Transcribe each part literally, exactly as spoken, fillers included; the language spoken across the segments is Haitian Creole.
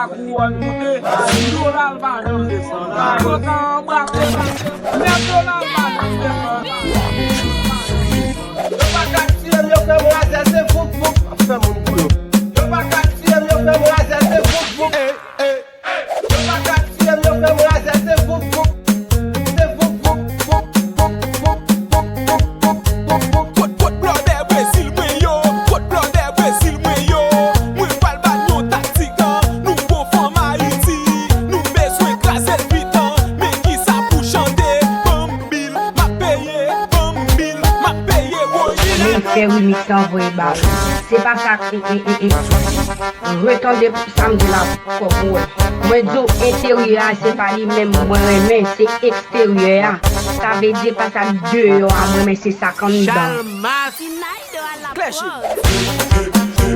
Kouwòn moute, dola l pa janm desann. Yo ka anba, yo ka, menm dola l pa janm desann. Yo pa ka tiye m, yo fè m razè, se voup voup. Ap fè moun kou yo. Yo pa ka tiye m, yo fè m razè, se voup voup. Yo pa ka tiye m, yo fè m razè, se voup voup. Se voup voup, voup, voup, voup, voup, voup, voup, voup, voup, voup. Kot, kot blòdè Brezil mwen yo, kot blòdè Brezil mwen yo. Mwen pral ba n yon taktik, an. Nou gon fanm Ayiti, nou bezwen kraze l vit, an. Men kisa pou chante, ban m bil, m ap peye, ban m bil, m ap peye, woy. Nèg fè remix la voye ba ou. Se pa sa, e, e, e, e. Retande sa m di la ankò pou wè. Mwen di w enteryè a se pa li menm mwen renmen, se eksteryè a. Sa vle di pa sa k deyò a mwen renmen, se sa k anndan. Chalmas. Klèchi. Klèchi.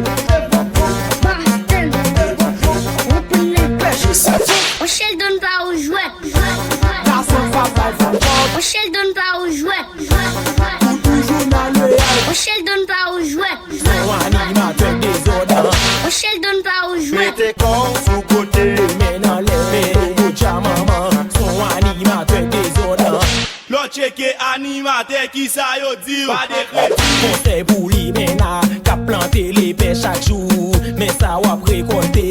Gason pa bay fanm kòb. Ou Sheldon pa ou jwèt. Ou toujou nan lweyal. Ou Sheldon pa ou jwèt. Son animatè dezòdan. Ou Sheldon pa ou jwèt. Mete kò w sou kote. Men anlè. Men logo djamanman. Son animatè dezòdan. Lò tcheke animatè, kisa yo di w? Pa de kredi. Konsèy pou limena k ap plante lepè chak jou. Men sa w ap rekòlte.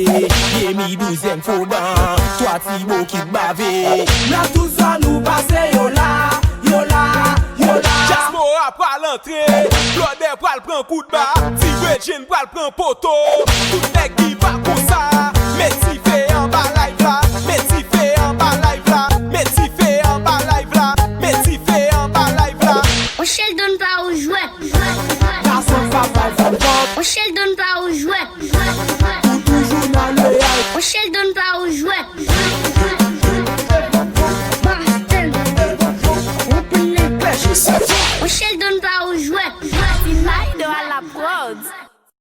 Yemi douzèm foban. Twa ti bokit bave. Nan tout zòn ou pase yo la, yo la, yo la. Dyaspora pral antre, blòdè pral pran kout ba, Ti Bredjenn pral pran poto. Tout nèg ki pa konsa, met dife anba live la, met dife anba live la, met dife anba live la, met dife anba live la. Ou Sheldon pa ou jwèt. Gason pa bay fanm kòb. Ou Sheldon pa ou jwèt. Ou toujou nan lweyal. Ou Sheldon pa ou jwèt. Ou Sheldon pa ou jwèt. Martin Maïdo à la prod.